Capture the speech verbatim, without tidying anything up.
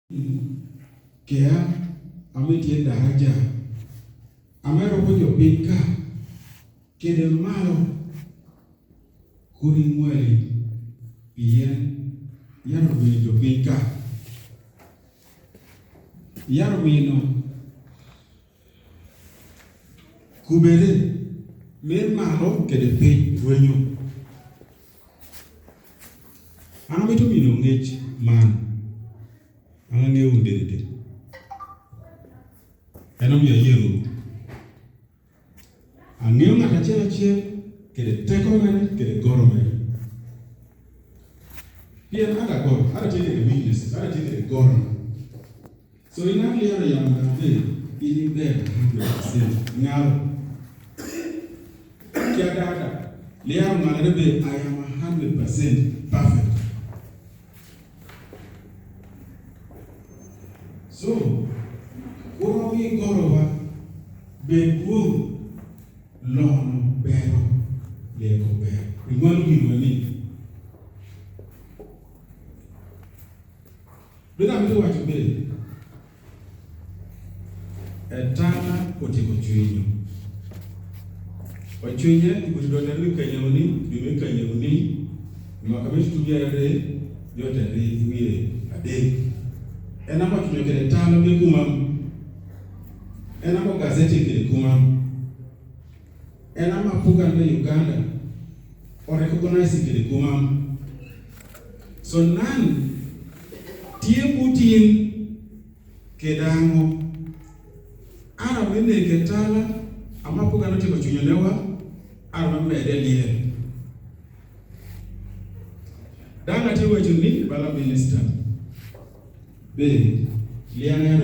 Kia, a mi tye daraja, a mi ropo jo piny ka, kede malo, kuri ngwali, pien, yaro mi jo piny ka. Yaro mi no, kubere, mer malo kede piny rwenyo. An amito mino ng'ech man. An ang'eyo un dedede. En omiyo ayiero. Ang'eyo ng'at achiel achiel, kede teko mare, kede goro mare. Pien ada goro, ada tye kede weakness, ada tye kede goro. So in ar liaro yamo na be, in iber hundred percent. Ng'aw. Kia dada, liaro ng'aw na be, I am a hundred percent perfect. So, koro mi goro wa, be kuom lono bero, leko ber. Ing'wan gino ni. Beda mi wacho be, e tala otieko chwinyo. Ochwinye, ibuti dwa tari kanyoni, dwe me kanyoni, mwaka me tubi are, yote ari wiye adek. En ema ochwinyo kede tala me kumam. En ema gazeti kede kumam. En ema apugan me Uganda o recognize kede kumam. So nan, tye butin kede ang'o? Ara mi nege tala, ama apugan otieko chwinyo ne wa, ara mi mede liel. Dang' atye wacho ni bala minister. Be, liang'